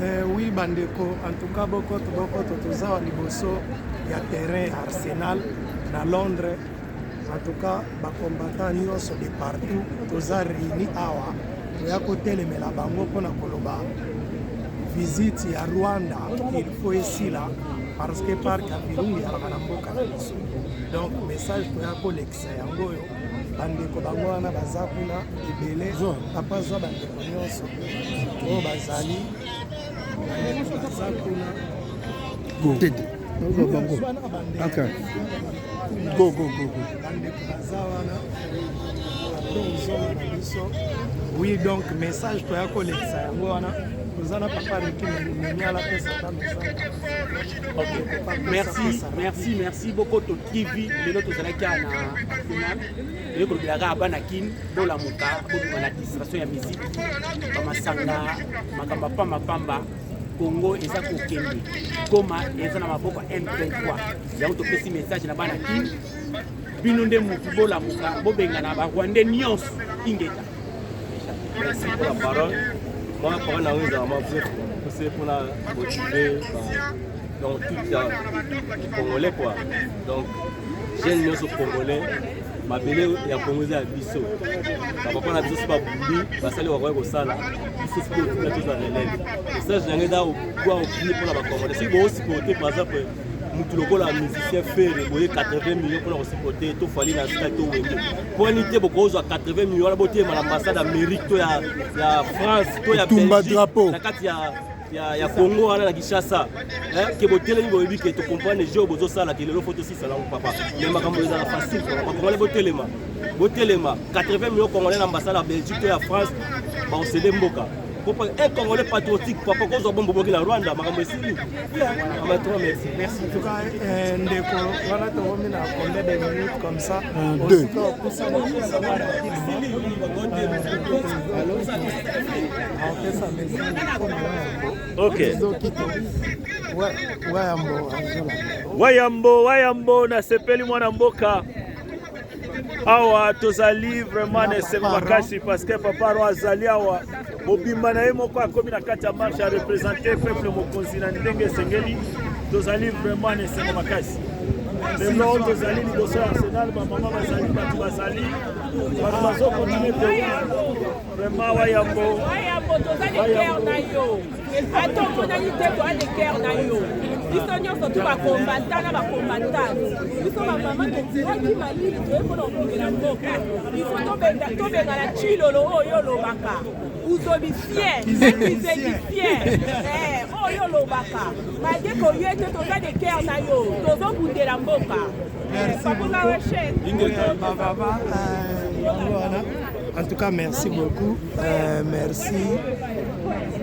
Eh, oui bandeko, en tout cas bokoto bokoto, toza wa liboso ya terrain ya Arsenal na Londres. En tout cas bacombattant nyonso de partout toza réuni awa, toya kotelemela bango mpona koloba visite ya Rwanda il faut esila, parce que parc ya Virunga ezalaka na mboka na biso. Donc message toya kolekisa yango oyo. Bandeko bango wana baza kuna ebele. Papa, zwa bandeko nyonso oyo bazali, bandeko baza kuna. Tete. Bango. Zwa na bandeko. Ok. Go, go, go, go. Bandeko baza wana, après ozonga na biso. Oui, donc message toya kolekisa yango wana. Toza na papa Riki Meniala, apesa ata message. Ok, merci, merci, merci. Bokoto TV, lelo tozalaki awa na Arsenal, toyei kolobela kaka bana Kine: bolamuka, bobima na distraction ya musique, bamasanga, makambo ya pambapamba. Congo eza kokende, Goma eza na maboko ya M23. Yango topesi message na bana Kine: bino nde mutu, bolamuka, bobengana Barwandais nyonso. Ingeta. Merci pour la parole. Moi, la parole n'a vraiment poussé pour la motiver, bah, donc tout les Congolais quoi. Donc jeune nyonso congolais, mabele ya Congo eza ya biso. Bapapa na biso so babuli, basali, bakoki kosala biso sikoyo tika tozwa relève. Message na ngai eza kwa opini mpona Bacongolais: soki boosupporte par exemple mutu lokola musicien Ferre boye 80 millions mpona kosupporte, to Fally na stade to Wenge, mponi te bokozwa 80 millions wana, boteyema na ambassade Amérique to ya France to ya Tumba Belgique drapeau. Na kati ya Congo wana na Kinshasa, ke botelemi, boyebi ke tocomprendre jeu bozosala, ke lelo faut tosisa nango papa. Mais makambo ezala facile, Bacongolais botelema, botelema. 80 millions congolais na ambassade ya Belgique to ya France, bakosede mboka. Un Congolais patriotique, papa, kozwa bombo boki na Rwanda, makambo esili. Amatro, merci. Merci. En tout cas, ndeko wana, tokomi na combien de minutes comme ça? Deux. Osika opusana apesa message mpona Wayambo. Ok. Wayambo azola. Wayambo, Wayambo, nasepeli mwana mboka. Awa tozali vraiment na esengo makasi parce que papa Ro azali awa, mobimba na ye moko akomi na kati ya marche, areprésente peuple mokonzi na ndenge esengeli. Tozali vraiment na esengo makasi. Lelo tozali liboso ya Arsenal, bamama bazali, bato bazali, bato bazokontinue koya. Vraiment, Wayambo. Wayambo, toza de cœur na yo. Ata omonani te, toza de cœur na yo. Biso nyonso tu bacombattants na bacombattantes, biso bamama totiwaki malili, toye mpona kobundela mboka. Ifo tobengana Chilolo oyo olobaka, uzobicien, kizebicien oyo olobaka malgré koye te. Toza de cœur na yo, tozobundela mboka. Papoza weshe. Bababa yango wana. En tout cas, merci beaucoup, merci.